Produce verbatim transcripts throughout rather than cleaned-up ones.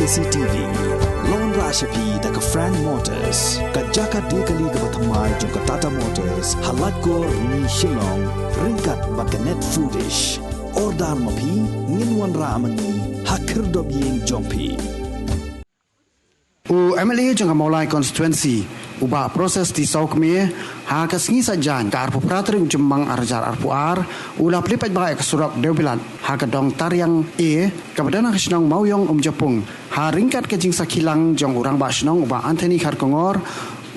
C T V. Long ra sha phi da ka Frank Motors, ka jaka de kali kaba thymmai jong ka Tata Motors, ha Laitkor, Rni, Shillong, ryngkat bad ka Net Foodish. Order ma phi, ngin wanrah ma ngi ha khyrdop ïing jong phi. U M L A jong ka Mawlai Constituency, u Bah Proses T Sawkmie, ha ka sngi Saitjaiñ, ka arphew phra tarik Jymmang ar hajar arphew ar, u la plie paidbah ïa ka surok Dewbilat ha ka dong Tariang A, kaba don ha ka shnong Mawiong Umjapung, ha ryngkat ka jingsakhi lang jong u Rangbah Shnong u Bah Anthony Kharkongor,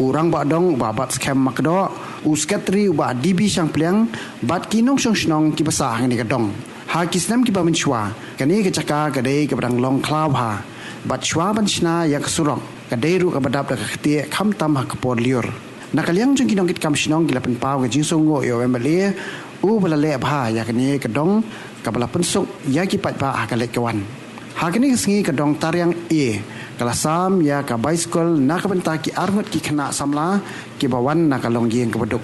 u Rangbah Dong u Bah Batskhem Makdoh, u Sekretari u Bah D B Shangpliang, bad ki nongshong shnong kiba sah ha kane ka dong. Ha ki snem kiba mynshuwa, kane ka jaka ka dei kaba dang long khlaw bha, bad shuwa ban shna ïa ka surok, ka dei ruh kaba dap da ka ktieh khamtam ha ka por lyiur. Na ka liang jong ki nongkitkam shnong ki la pynpaw ka jingsngewnguh ïa u M L A, uba la leh bha ïa kane ka dong, kaba la pynsuk ïa ki paidbah ha ka leit ka wan. Ha kane ka sngi ka dong Tariang A, ka la sam ïa ka bicycle na ka bynta ki arngut ki khynnah samla, kiba wan na ka longïing kaba duk.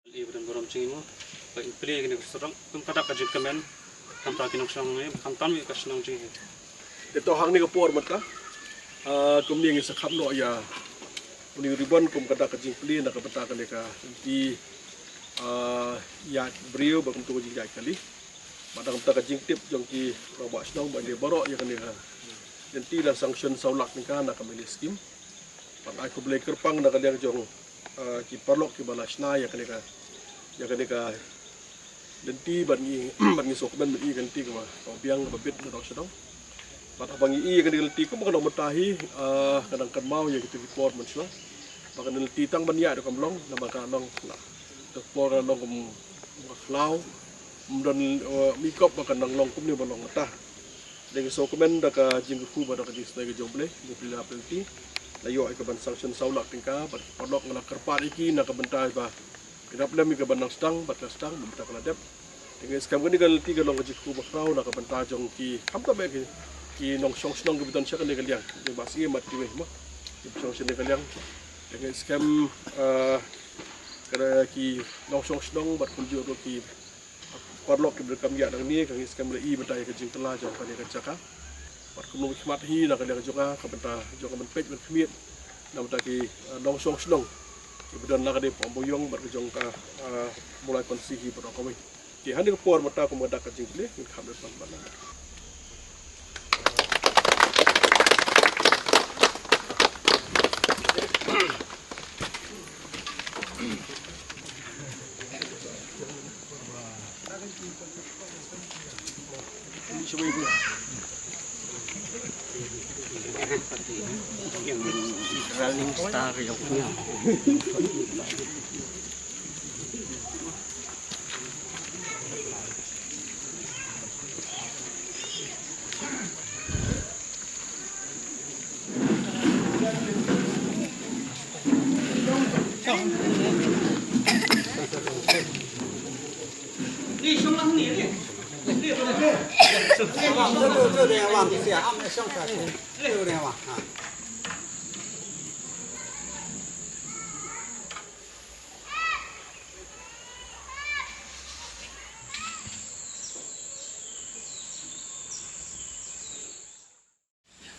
Ïa, ba don burom jong ngi mo, ba in plie kane ka surok kum ka dak ka jingkmen, khamtam ki nongshong ngi, khamtam ïa ka shnong jong ngi. Te to hangne ka por mynta, ah, kumne ngi sa kham noh ïa une u ribbon kum ka dak ka jingplie na ka bynta kane ka lynti, ah, ïaid briew bad kumta ka jingïaid kali. Bad na ka bynta ka jingtip jong ki rangbah shnong bad ïa baroh ïa kane ka lynti la sanction saw lak tyngka na ka M L A scheme. Bad ai khublei kyrpang na ka liang jong, ah, ki paralok kiba la shna ïa kane ka, ïa kane ka lynti, bad ngi, bad ngi sngewkmen bad ngi ïa ka lynti kaba, kaba biang kaba bit na dong sha dong. Bad haba ngi ïa kane ka lynti kumba ka long mynta hi, ah, ka dang kynmaw ïa kita ki por mynshuwa. Ba kane ka lynti tang ban ïaid ruh kam long, namar ka long, la, ka por ka long kum, kum ka khlaw. Ym don, eh, ym ikop ba kan dang long kumne ba long mynta. Te ngi sngewkmen da ka jingkyrkhu bad da ka jingsnei ka jong U Blei, U Blei la pynti. La ïoh ïa ka ban sanction saw lak tyngka, bad ki paralok nga la kyrpad ïa ki na ka bynta ba ki dap lem ïa ka ban nang sdang, bad ka sdang, bad ka la dep. Te nga ngeit skhem kane ka lynti ka long ka jingkyrkhu bakhraw na ka bynta jong ki, khamtam eh ki, ki nongshong shnong kiba don sha kane ka liang. Jong Bah Syiem bad kiwei mo, kiba shong sha kane ka liang. Te nga ngeit skhem, eh, ka ki nongshong shnong bad kumjuh ruh ki paralok kiba donkam ïaid nangne, ka ngi skhem la i mynta ïa ka jingkylla jong kane ka jaka. Bad kumno ki khmat hi na ka liang jong ka, ka bynta jong ka ban peit ban khmied na bynta ki, eh, nongshong shnong kiba don la ka dei Pamboyong bad ka jong ka, eh, Mawlai Constituency hi bad kawei. Ki hangne ka por mynta kum ka dak ka jingplie, ngin kham da pan ban. Rolling Star ïa u.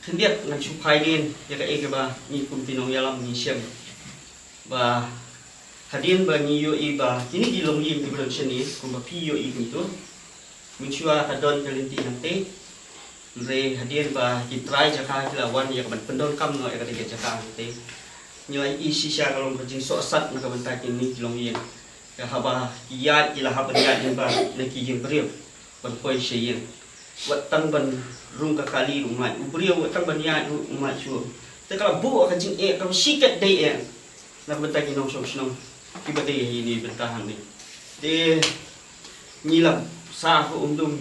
Khyndiat ngan shu phai dien ïa kaei kaba ngi kum ki nongïalam ngi shem. Ba hadien ba ngi ïohi ba kine ki longïing kiba don shane kumba phi ïohi kumto. Mynshuwa ka don ka lynti hangtei. Hynrei hadien ba ki trai jaka ki la wan ïa ka ban pyndonkam noh ïa kata ka jaka hangtei, ngi la ïohi shisha ka long ka jingsohsat na ka bynta kine ki longïing. Ka haba ki ïaid ki la hap ban ïaid lyngba na ki ïing briew ban poi sha ïing. Wat tang ban rung ka kali ruh mait u briew, wat tang ban ïaid ruh mait shuh. Te ka la buh ka jingeh kaba shiket dei eh na ka bynta ki nongshong shnong kiba dei ha ine i bynta hangne. Te ngi la sah ha umdum,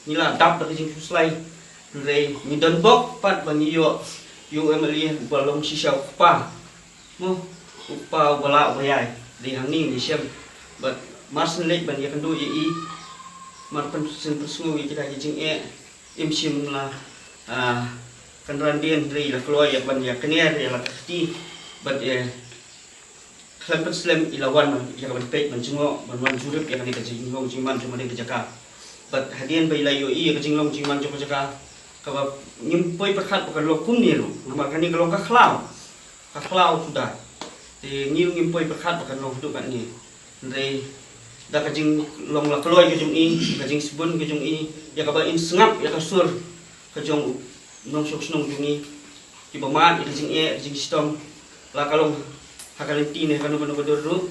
ngi la dap da ka jingkhuslai. Hynrei ngi don bok pat ba ngi ïoh ïa u M L A uba long shisha u kpa. Mo, u kpa uba lah uba ïai. Dei hangne ngi shem. Bad mar syn leit ban ïakynduh ïa i, mar pyn syn pynsngew ïa kita ki jingeh, im shym la, ah, kynran dien, hynrei la kloi ïa ban ïakner ïa la ka kti. Bad, eh, khlem pynslem i la wan ïa ka ban peit ban jngoh ban wan jurip ïa kane ka jinglong jingman jong kane ka jaka. Bad hadien ba i la ïohi ïa ka jinglong jingman jong ka jaka, Kaba ngim poi pyrkhat ba kan long kumne ruh, namar kane ka long ka khlaw. Ka khlaw suda. Te ngi ruh ngim poi pyrkhat ba kan long haduh katne. Hynrei da ka jinglong la kloi ka jong i, ka jingsbun ka jong i, ïa kaba im sngap ïa ka sur ka jong u nongshong shnong jong i, kiba mad ïa ka jingeh, ka jingshitom, la ka long ha ka lynti ne kano kano ka dur ruh,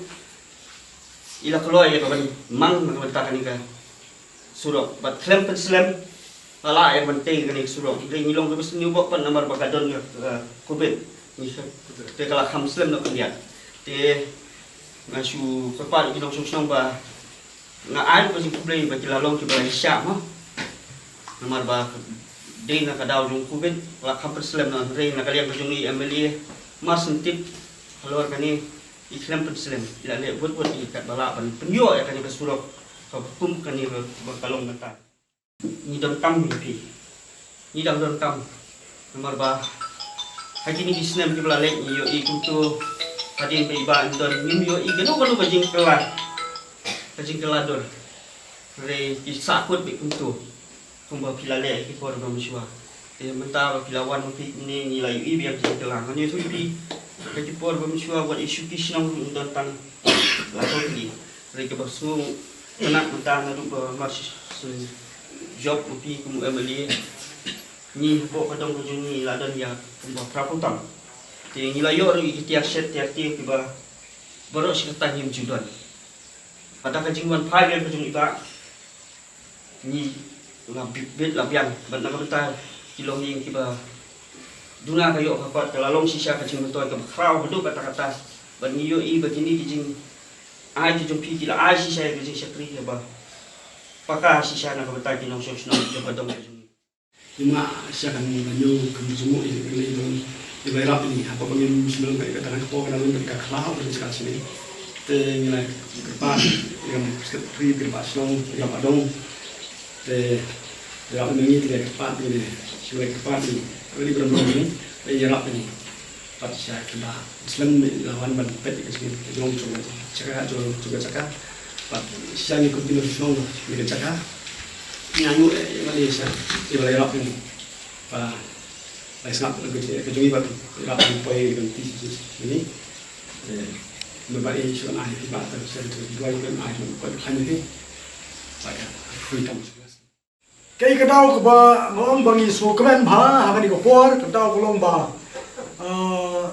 i la kloi ïa kaban mang na ka bynta kane ka surok. Bad khlem pynslem la lah ïa ban tei kane ka surok. Hynrei ngi long kiba sngewbok pat namar ba ka don ka, ka covid. Ngi te ka la kham slem noh khyndiat. Te nga shu kyrpad ïa ki nongshong shnong ba nga ai ka jingkhublei ba ki la long kiba la ïashah mo. Namar ba dei na ka daw jong covid la kham pynslem noh, hynrei na ka liang ka jong i M L A Marsyn Tip halor kane i khlem pynslem, i la leh bud bud i katba lah ban pynïoh ïa kane ka surok kaba kum kane ba ka long mynta. Ngi donkam ïa phi. Ngi dang donkam. Namar ba ha kine ki snem kiba la leit ngi ïohi kumto, hadien ba i Bah Imdon ngim ïohi kano kano ka jingkylla, ka jingkylla dur. Hynrei ki sahkut beit kumto, kumba phi la leh ha ki por ba mynshuwa. Te mynta ba phi la wan ma phi ne ngi la ïohi biang ka jingkylla. Ngan ïathuh ïa phi, ha ki por ba mynshuwa wat i shuki shnong don tang la ko phi. Hynrei kaba sngewtynnat mynta naduh ba mar shu jop ma phi kum u M L A, ngi hapoh ka dong ka jong ngi la don ïa kumba phra phew tam. Te ngi la ïoh ruh ïa ki tiar shet tiar tiar kiba baroh shi katta ngim ju don. Bad da ka jingwan phai biang ka jong i Bah, ngi la bit, bit la biang. Bad na ka bynta ki longïing kiba duna ka ïoh ka kot, ka la long shisha ka jingmyntoi kaba khraw haduh katta katta. Bad ngi ïohi ba kine ki jingai ki jong phi ki la ai shisha ïa ka jingshakri kaba paka shisha na ka bynta ki nongshong shnong jong ka dong ka jong ngi. Ngi mah sha kan ba ñiew kan jingmut ïa ka lei dong ïa ba ïarap ïa ngi hapoh ba ngim sngewthuh ïa ka tang ka por ka dang ka khlaw ka jingkit shane. Te ngi la kyrpad ïa ka secretary, kyrpad shnong, ïa ba dong. Te ïarap ïa ngi, te ngi la kyrpad ïa ngi, ngi la kyrpad ïa ngi. Ka lei ba dong ïa ngi, te ïarap ïa ngi. Pat sha ki ba slem la wan ban peit ka jong ka jong ka jaka jong ka jaka. Pat sha ngi continue shnong ngi ka jaka. Nga ngu eh Malaysia i ba la ïarap ngi. Ba la sngap ka jong ka jong i ba ïarap ngi poi ka ti ni. Eh, me ba i shu ai ki ba ta sha ka jong i ba ai ko khan ni. Ba ka khui kam. Kaei ka daw kaba nga ong ba ngi sngewkmen bha ha kane ka por, ka daw ka long ba, ah,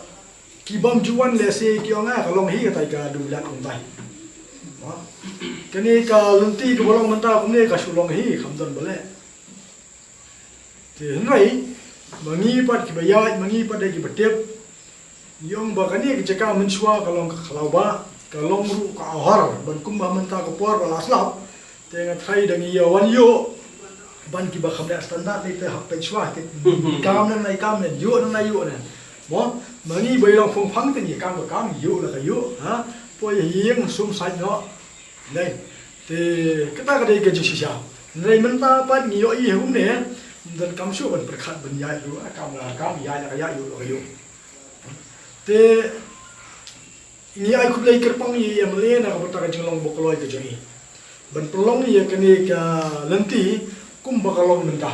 ki bym ju wan lehse ki ong, ah, ka long hi katai ka dewbilat kumtai. Kane ka lynti kaba long mynta kumne ka shu long hi, kham don ba leh. Te hynrei ma ngi pat kiba ïaid, ma ngi pat dei kiba tip. Ngi ong ba kane ka jaka mynshuwa ka long ka khlaw ba, ka long ruh ka ahor, ban kumba mynta ka por ba la slap. Te nga tharai da ngi ïa wan ïoh ban kiba kham dei standard ne te hap peit shuwa te kam nan nai kam nan, ïoh nan nai ïoh nan. Mo, ma ngi ba i long phungphang te ngi kam ba kam, ïoh la ka ïoh, ha. Poi ïing sum sait noh. Dei. Te kata ka dei ka jingshisha. Hynrei mynta pat ngi ïohi ha kumne, ym donkam shuh ban pyrkhat ban ïaid ruh, kam la kam, ïaid la ka ïaid, ïoh la ka ïoh. Te ngi ai khublei kyrpang ïa i M L A na ka bynta ka jinglong ba kloi ka jong i ban pynlong ïa kane ka lynti kumba ka long mynta.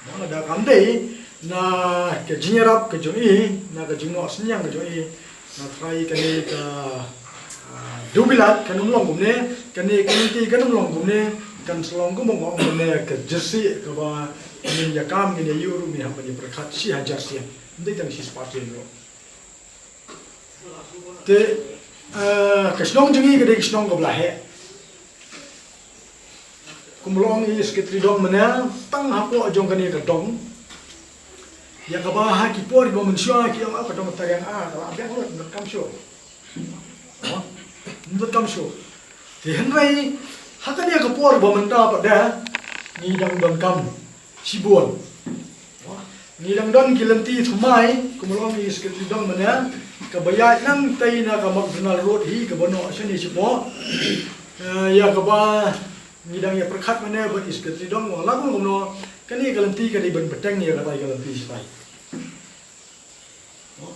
Mo, lada kam dei na ka jingïarap ka jong i, na ka jingnoh synñiang ka jong i, nga tharai kane ka, ah, dewbilat kan ym long kumne, kane ka lynti kan ym long kumne, kan sa long kumba nga ong mynne, ka jersey kaba ngin ïa kam, ngin ïa ïuh ruh, ngin hap ban ïa pyrkhat shi hajar sien. Ym dei tang shi spah sien ruh. Te, eh, ka shnong jong ngi ka dei ka shnong kaba la heh. Kumba la ong i Secretary Dong mynne, tang hapoh jong kane ka dong, ïa kaba ha ki por kiba mynshuwa ki ong, ah, ka dong Tariang, ah, ka la biang lut, ym donkam shuh. Ym donkam shuh. Te hynrei ha kane ka por ba mynta pat de ngi dang donkam shibun. Ngi dang don ki lynti thymmai, kumba la ong i Secretary Dong mynne, kaba ïaid nangtei na ka McDonald Road hi kaba noh shane shapoh. Eh, ïa kaba ngi dang ïa pyrkhat mynne bad i Secretary Dong, la kumno kumno, kane ka lynti ka dei ban bteng ïa katai ka lynti shatai.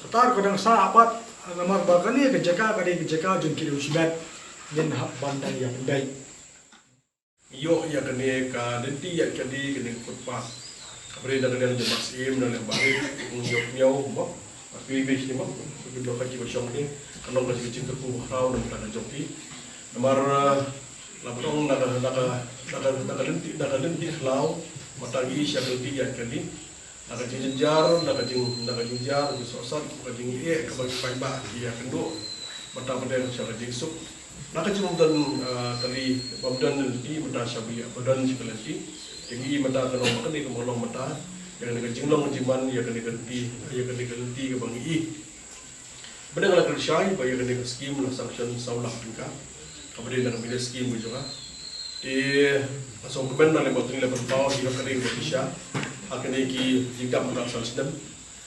Kata ka dang sah pat, namar ba kane ka jaka ka dei ka jaka jong ki riewshimet, ngin hap ban dang ïa pyndait. Ïoh ïa kane ka lynti ïa ka dei kane ka footpath. Hynrei na ka liang jong Bah Syiem, na ka liang Bah Rit, u Jop Miaw, mo. Ba phi bishni mo. Phi ba khaji ba shong te. Ka long ka jingkyrkhu ba khraw na ka jong phi. Namar, eh, la ba long na ka, na ka, na ka, na ka lynti, na ka lynti khlaw, mynta ngi sha ka lynti ïaid kali. Na ka jingjynjar, na ka jing, na ka jingjynjar, ka jingsohsat, ka jingeh, kaba ngi paidbah, ïa kynduh. Mynta ba dei sha ka jingsuk. Na ka jingbym don, ah, kali, bym don lynti, mynta shaba ïa, ba don shi ka lynti. Te ngi mynta ka long ba kane ka long mynta, ïa kane ka jinglong jingman, ïa kane ka lynti, ïa kane ka lynti kaba ngi. Ba dang la kyrshan, ba ïa kane ka skim la sanction saw lak tyngka. Kaba dei na ka media skim ka jong nga. Te, nga sngewkmen na lem ba teng lem ba paw, ïa kane ka ba sha. Ha kane ki jingdap mynta san snem.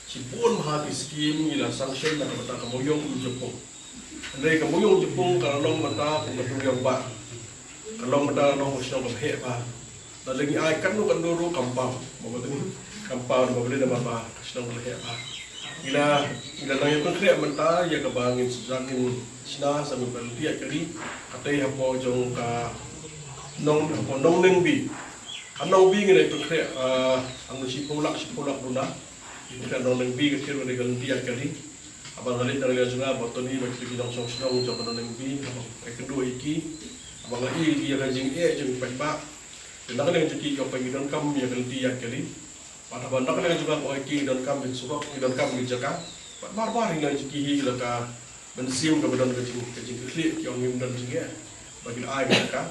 Shibun bha ki skim ngi la sanction na ka bynta ka Mawïong Umjapung. Hynrei ka Mawïong Umjapung ka la long mynta kum ka duriaw ba. Ka long mynta ka long ka shnong kaba heh bha. Lada ngi ai katno katno ruh kam paw. Mo ba teng kam paw, mo ba dei namar ba ka shnong ka la heh bha. Ngi la, ngi la nang ïa pynkhreh mynta ïa kaba ngin sa ngin shna sa ngin pynlong ïa kali. Katei hapoh jong ka Nong, hapoh Nongnengbi. Ka Nongbi ngi la pynkhreh, ah, hangno shiphew lak, shiphew lak duna. Ngi pynkhreh Nongnengbi ka kyrteng ka lynti ïa kali. Haba nga leit na ka liang jong nga, ba tang ïa ba ki nongshong shnong jong ka Nongnengbi, haba nga kynduh ïa ki, haba nga ïohi ïa ka jingeh jong ki paidbah. Te na ka liang jong ki, ïoh ba ngi donkam ïa ka lynti ïaid kali. Bad haba na ka liang jong nga, ïoh ki donkam ïa surok, ngi donkam ïa jaka. Bad bar bar ngi la jong ki hi la ka mynsiem kaba don ka jing, ka jingkitkhlieh, ki ong ngim don jingeh. Ba ki la ai ka jaka.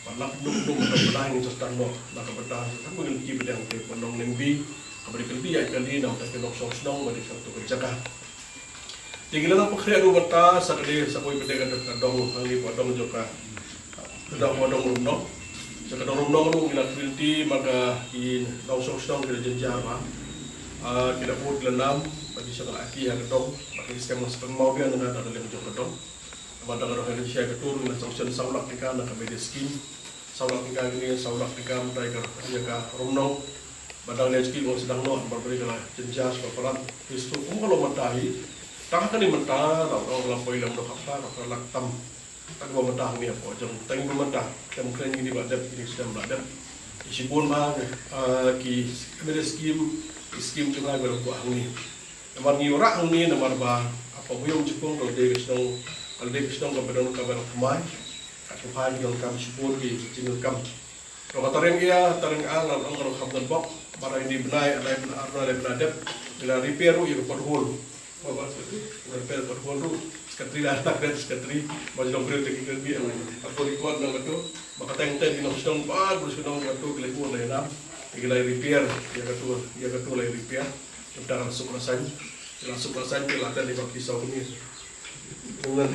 Bad lap dum dum ka bynta ngi sa tang noh, na ka bynta sa tang ngi ki bynta te ba Nongnengbi, kaba dei ka lynti ïaid kali, na ka bynta ki nongshong shnong, ba dei ka tu ka jaka. Te ngi la nang pynkhreh ruh mynta sa kane sa kawei pat ka dong, hangne pat dong jong ka, ka dong, ka dong Rumnong. Sa ka dong Rumnong ruh ngi la kynti ma ka ki nongshong shnong ki la jynjar bha. Ah, ki la bud la nam, ba ki shong la ki ha ka dong, ba ki skhem la spang mawbiang na ka liang jong ka dong. Ba da ka dong ha ka jingshai ka tur ngi la sanction saw lak tyngka na ka media scheme. Saw lak tyngka kine, saw lak tyngka mynta ïa ka, ïa ka Rumnong. Ba dang leh jingkit ba sdang noh, ba bri ka la jynjar sha ka palat. Phi sngewthuh kum ka long mynta hi. Tang ha kane mynta, la, la, la poi lem noh hapta, la, la tam. Tang ba mynta hangne hapoh jong, tang ba mynta. Khlem kren kine ba dep, kine sdang ba dep. Shibun ba, ah, ki, kane scheme, ki scheme jong nga ba la buh hangne. Namar ngi wanrah hangne, namar ba, hapoh Mawïong Jepung, ka la dei ka shnong, ka la dei ka shnong kaba don kaba thymmai. Ka shu phai ki donkam shibun ki jingdonkam. Ruh ka tariang ïa, tariang ang, ang ruh kham don bok. Ba lai ni bnai, lai bnai, ar bnai, lai bnai dep. Ngi la repair ruh ïa ka pothole. Ba, ba, ngi la repair pothole ruh. Secretary la, la kren secretary. Ba jong briew te ki kren bi, ang. Hapoh record na katu. Ba ka teng teng ki nong shnong, ba, briew shnong katu, ki la ur la ïa nam. Ngi la repair, ïa katu, ïa katu la repair. Te mynta ka la suk la saiñ. Ka la suk la saiñ, te la tang ïa ka pisa kmie. Ngan,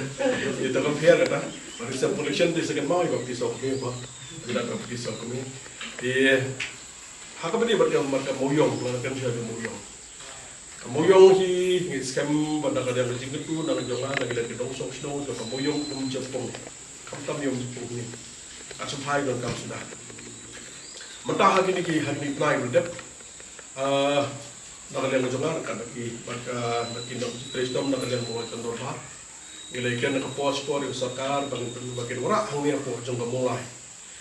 ïa ta ka pher kata. Ba ri sa pollution te second maw, ïa ka pisa kmie ba. Ïa ta ka pisa kmie. Te, ha kaba ïadei bad ka, bad ka Mawïong, ba kan shah ka Mawïong. Ka Mawïong hi, ngi skhem ba na ka liang ka jingkyntu, na ka jong nga, na ka liang ka dong shong shnong, ka Mawïong Umjapung. Khamtam ïa Umjapung hi. Ka shu phai donkam suda. Mynta ha kine ki, ha kine ki bnai ba la dep. Ah, na ka liang ka jong nga, ka na ki, bad ka, na ki nongtrei shitom, na ka liang ka Mawlai Tandorbar. Ngi la ïakren na ka por sha ka por ïa ka sorkar, ba ngin, ba ngin wanrah hangne hapoh jong ka Mawlai.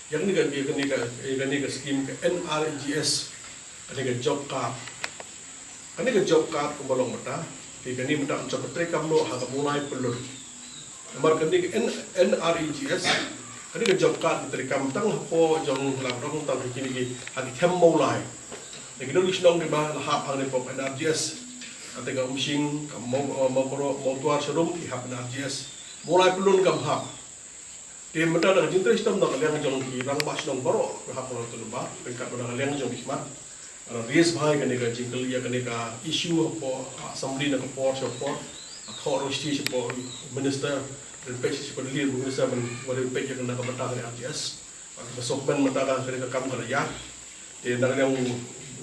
Ïa kane ka, ïa kane ka, ïa kane ka scheme ka N R E G S. Kane ka job card. Kane ka job card kumba long mynta. Te kane mynta ka job treikam noh ha ka Mawlai Pyllun. Namar kane ka N-, N R E G S, kane ka job card ki treikam tang hapoh jong la dong tang ha kine ki, ha ki them Mawlai. Te ki don ki shnong kiba la hap hangne hapoh N R E G S. Kata ka Umshing, ka Maw-, eh, Mawkroh, Mawtwar Sharum ki hap N R E G S. Mawlai Pyllun kam hap. Te mynta da ka jingtrei shitom na ka liang jong ki rangbah shnong baroh, ka hap Mawlai Tandorbar, ryngkat bad na ka liang jong ki khmat. Ngi la raise bha ïa kane ka jingkylli, ïa kane ka issue hapoh, ah, assembly na ka por sha ka por. Nga thoh ruh sha, shapoh minister, rin peit shapoh Delhi, minister ban, ban rin peit ïa kane ka bynta kane R G S. Bad nga sngewkmen mynta ka kane ka kam ka la ïaid. Te na ka liang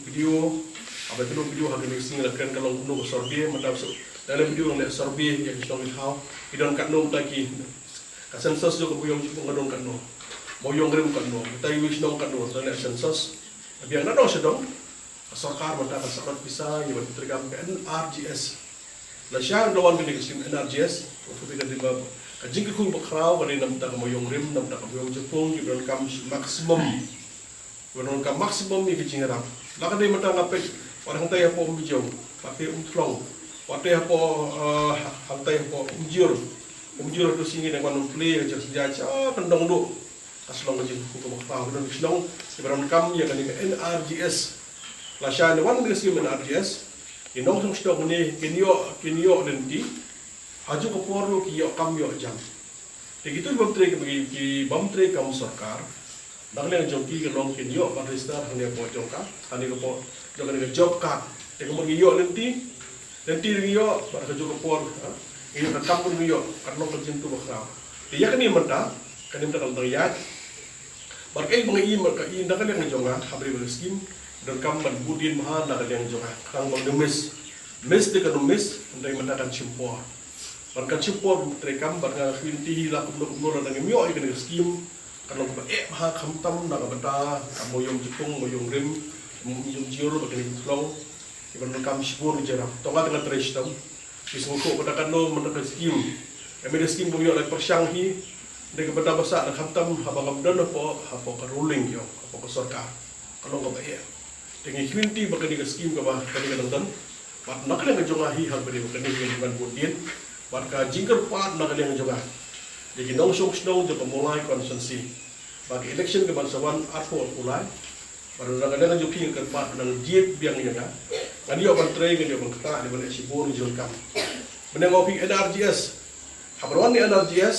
B D O, haba ïa kane B D O ha kane ka sngi la kren ka long kumno ka survey, mynta shu, na ka liang B D O nang leh survey ïa ki shnong ki thaw. Ki don katno mynta ki, ka census jong ka Mawïong Jepung ka don katno. Mawïong Rim katno, mynta iwei i shnong katno, nang leh census. Biang na dong sha dong, ka sorkar mynta ka satlot pisa ïa ban treikam ka N R G S. Lashai da wan kane ka scheme N R G S, ka dei ba, ka jingkyrkhu ba khraw ka dei na bynta ka Mawïong Rim, na bynta ka Mawïong Jepung, ki donkam maximum. Ba don ka maximum ïa ka jingïarap. La ka dei mynta nga peit, wat hangtai hapoh Ummijong, wat te Umtlong, wat te hapoh, eh, hangtai hapoh Umjur. Umjur tu sngi ne wan plie ka jingïarap, ah, kan dong duh. Ka shnong ka jingkyrkhu kaba kata, ka don ka shnong, ki ba donkam ïa kane ka N R G S. Lashai ne wan ka skim N R G S, ki nongshong shnong ne, kin ïoh, kin ïoh lynti. Ha kajuh ka por ruh ki ïoh kam ïoh jam. Te kito ki bym trei, ki, ki bym trei kam sorkar, na ka liang jong ki ka long kin ïoh ban register hangne hapoh jong ka, hangne hapoh jong kane ka job card. Te ka mut ngi ïoh lynti, lynti ruh ngi ïoh, bad ha kajuh ka por, ha, ngi ïoh ka kam ruh ngi ïoh, ka long ka jingtip bakhraw. Te ïa kane mynta, kane mynta ka long ïaid. Bad kaei ba nga i, ka i na ka liang jong nga, ha bynta ka skim, donkam ban bud dien bha na ka liang jong nga, khnang ba ngin ym miss. Miss te kan ym miss, hynrei mynta kan shim por. Bad kan shim por ban treikam, bad nga khmih lynti hi la kumno kumno lada ngim ïoh ïa kane ka skim, kan long kaba eh bha khamtam na ka bynta ka Mawïong Jingpung, Mawïong Rim, Mawïong Jur, bad kane ka Umtlong. Ki ba donkam shibun ki jingïarap. To nga te nga trei shitom. Ki sngewthuh ba da katno mynta ka skim. Ka mih da skim ba ïoh lai pyrshang hi. Dei ka bynta ba sah na khamtam haba ngam don hapoh, hapoh ka ruling ïoh, hapoh ka sorkar. Ka long kaba eh. Te ngi khmih lynti ba kane ka skim kaba, kane ka dang don. Bad na ka liang ka jong nga hi haba dei ba kane ka ban bud dien. Bad ka jingkyrpad na ka liang jong nga. Ïa ki nongshong shnong jong ka Mawlai constituency. Ba ka election ka ban sa wan arphew arphew lai. Bad na ka liang jong phi nga kyrpad nang jied biang ïa nga. Ngan ïoh ban trei, ngan ïoh ban ktah, ngan ïoh ban leh shibun jong kam. Mynne nga ong phi N R G S. Haba wan ïa N R G S,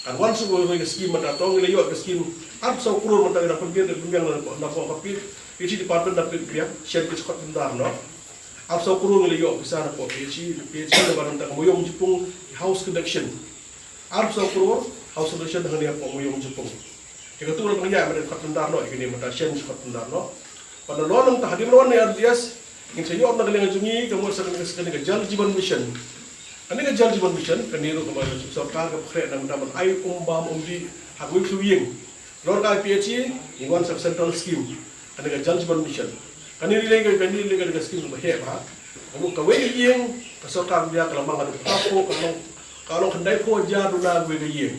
kan wan shuh ka skim mynta, to ngi la ïoh ka skim arphew saw klur mynta, ngi da pynbiang, da pynbiang na, na ka P H E department, da pynbiang shen ka jingkhot tyndar noh. Arphew saw klur ngi la ïoh pisa na ka P H E, P H E, da ban mynta ka Mawïong Jingpung house connection. Arphew saw klur house connection hangne hapoh Mawïong Jingpung. Te kato la dang ïaid mynta, khot tyndar noh ïa kane mynta, shen khot tyndar noh. Bad nalor nangta hadien ba wan N R G S, ngin sa ïoh na ka liang jong ngi, ka mut sa kane ka, kane ka Jal Jeevan Mission. Kane ka Jal Jeevan Mission, kane ruh kaba sorkar ka pynkhreh na ka bynta ban ai um bam um dih ha kawei ka ïing. Nalor ka P H E, ngin wan sa ka central scheme. Kane ka Jal Jeevan Mission. Kane ruh lei ka, kane ruh lei ka skim kaba heh bha. Ka mut kawei ka ïing, ka sorkar India ka la mang haduh khatphew, ka long, ka long khyndaiphew hajar duna kawei ka ïing.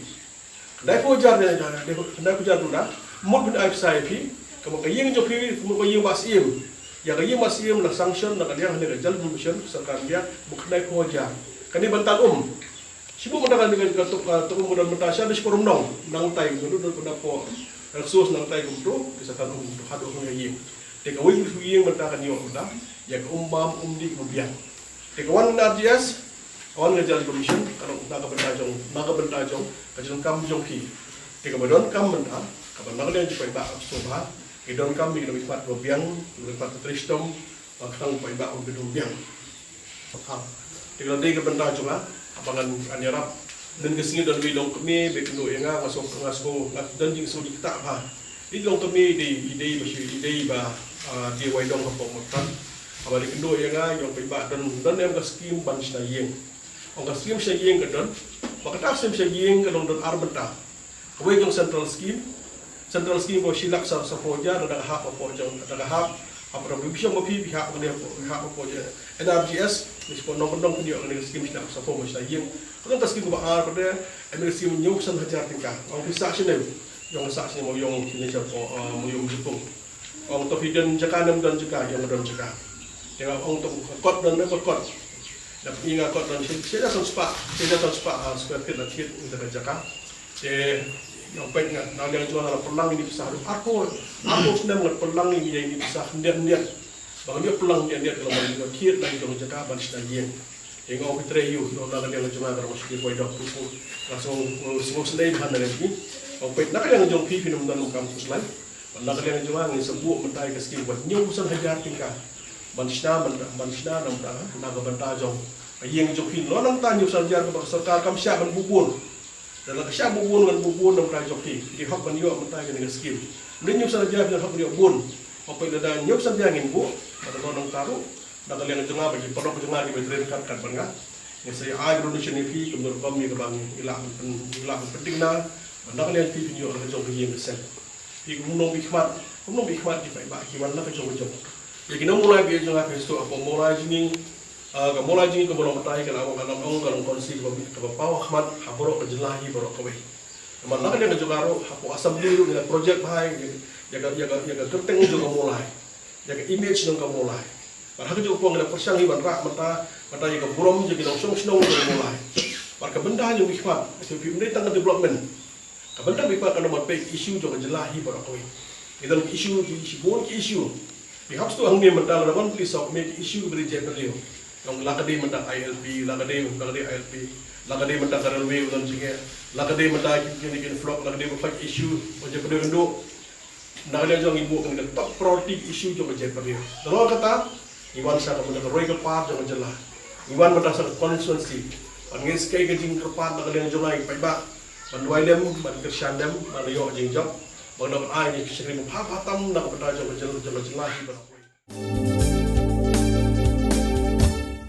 Khyndaiphew hajar, khyndaiphew hajar duna, mut ban ai pisa ïa phi, ka mut ka ïing jong phi, ka mut ka ïing ba syiem. Ïa ka ïing ba syiem la sanction na ka liang hangne ka Jal Jeevan Mission, sorkar India, mut khyndaiphew hajar. Kane ban tan um. Shibun mynta kane ka, ka, ka, ka um ka don mynta sha da shipor nong, nangtai, ka don, don, don, hapoh, resource nangtai kumto, ki sa tan um kumto, haduh hangne ïing. Te kawei ka ïing mynta kan ïoh mynta, ïa ka um bam, um dih, um biang. Te ka wan N R G S, ka wan ka Jal Jeevan Mission, ka long na ka bynta jong, na ka bynta jong, ka jingdonkam jong phi. Te kaba donkam mynta, kaba na ka liang jong paidbah ka sngewbha, ki donkam, ki donkam ba biang, ki donkam ba trei shitom, ba khnang paidbah um biang. Ha. Te ka la dei ka bynta jong nga, haba ngan, ngan ïarap. Mynne ka sngi don uwei u longkmie, ba kynduh ïa nga, nga sngew, nga sngew, nga don jingsngew jingktah bha. Uwei u longkmie i dei, i dei ba shu, i dei ba, ah, dei wai dong hapoh Mawthadraishan. Haba dei kynduh ïa nga, ïa u paidbah don, don em ka skim ban shna ïing. Ong ka skim shna ïing ka don, ba kata ka skim shna ïing ka long don ar bynta. Kawei ka long central scheme, central scheme ka shi lak saw, sawphew hajar, da ka hap hapoh jong, da ka hap, hap da ka bishong ba phi, phi hap kane, phi hap hapoh jong N R G S, ni shu nongkyndong phin ïoh kane ka skim shi lak sawphew hajar shna ïing. Ka long ka skim kaba ar pat, em ka skim hynñiew san hajar tyngka. Ong phi sah shane, ïong sah shane, mo ïong shane sha hapoh, eh, mo ïong Jepung. Ong to phi don jaka ne ym don jaka, ïong don jaka. Te nga ong to ka kot don ne ka kot. Da phi nga kot don shi, shi hajar san spah, shi hajar san spah, ah, square feet la thied, ynda ka jaka. Te, ïa u peit nga, na liang jong nga la pynlang ïa ini pisa haduh arphew, arphew snem la pynlang ïa ini pisa khyndiat khyndiat. Ba ngan ïoh pynlang khyndiat khyndiat ka long ban ïoh thied lang jong jaka ban shna ïing. Te nga ong phi trei ïa u, na liang jong nga ka long shu dei poi dok tu ku. Nga sngew, sngew sngewsynei bha na liang jong ngi. Ong peit na ka liang jong phi phin ym don kam khuslai. Bad na ka liang jong nga ngin sa buh mynta ïa ka skim ba hynñiew san hajar tyngka. Ban shna mynta, ban shna na mynta, na ka bynta jong ka ïing jong phi. Nalor nangta hynñiew san hajar kaba ka sorkar kam shah ban buh bun. Lada ka shah buh bun ngan buh bun na ka bynta jong phi. Phi hok ban ïoh mynta ïa kane ka skim. Mynta hynñiew san hajar phi hok ban ïoh bun. Hok phi lada hynñiew san hajar ngin buh. Bad nalor nangta ruh, na ka liang jong nga bad ki paralok jong nga kiba trei ryngkat ryngkat bad nga, ngin sa ai donation ïa phi kumno rukom ïa kaba ngi lah ban pyn-, ngi lah ban pynthikna. Bad na ka liang phi phin ïoh la ka jong ka ïing ka sem. Phi kumno phi khmat, kumno phi khmat ki paidbah ki wan la ka jong ka jong. Ïa ki nong Mawlai ba ïeit jong nga, phi sngewthuh hapoh Mawlai jong ngi, ah, ka Mawlai jong ngi ka Mawlai batai ka la ong, ka la ong, ka long constituency kaba, kaba paw ha khmat ha baroh ka jylla hi baroh kawei. Namar la ka liang ka jong nga ruh, hapoh Assembly ruh ngi la project bha ïa ka, ïa ka, ïa ka kyrteng jong ka Mawlai, ïa ka image jong ka Mawlai. Bad ha kajuh ka por ngi la pyrshang hi ban rah mynta, mynta ïa ka burom jong ki nongshong shnong jong ka Mawlai. Bad ka bynta jong ngi khmat, ka shu phi ym dei tang ka development. Ka bynta ngi khmat kan don ban peit issue jong ka jylla hi baroh kawei. Ngi don ki issue, ki issue, bun ki issue. Ki hap stu hangne mynta la wan pli sok me ki issue ki bri jait pyrliew. Jong la ka dei mynta I L P, la ka dei, la ka dei I L P, la ka dei mynta ka railway u don jingeh, la ka dei mynta ki, ki, ki flock, la ka dei mynta ki issue, u jait pyrliew ynduh. Na ka liang jong ngi buh kane ka top priority issue jong ka jait pyrliew. Nalor kata, ngi wan sha ka mynta ka roi ka par jong ka jylla. Ngi wan mynta sha ka constituency. Ban ngeit skai ka jingkyrpad na ka liang jong ngi paidbah. Ban duwai lem, ban kyrshan lem, ban ïoh jingjop. Ban ïoh ai ni shakri ma pha pha tam na ka bynta jong ka jylla, jong ka jylla hi ban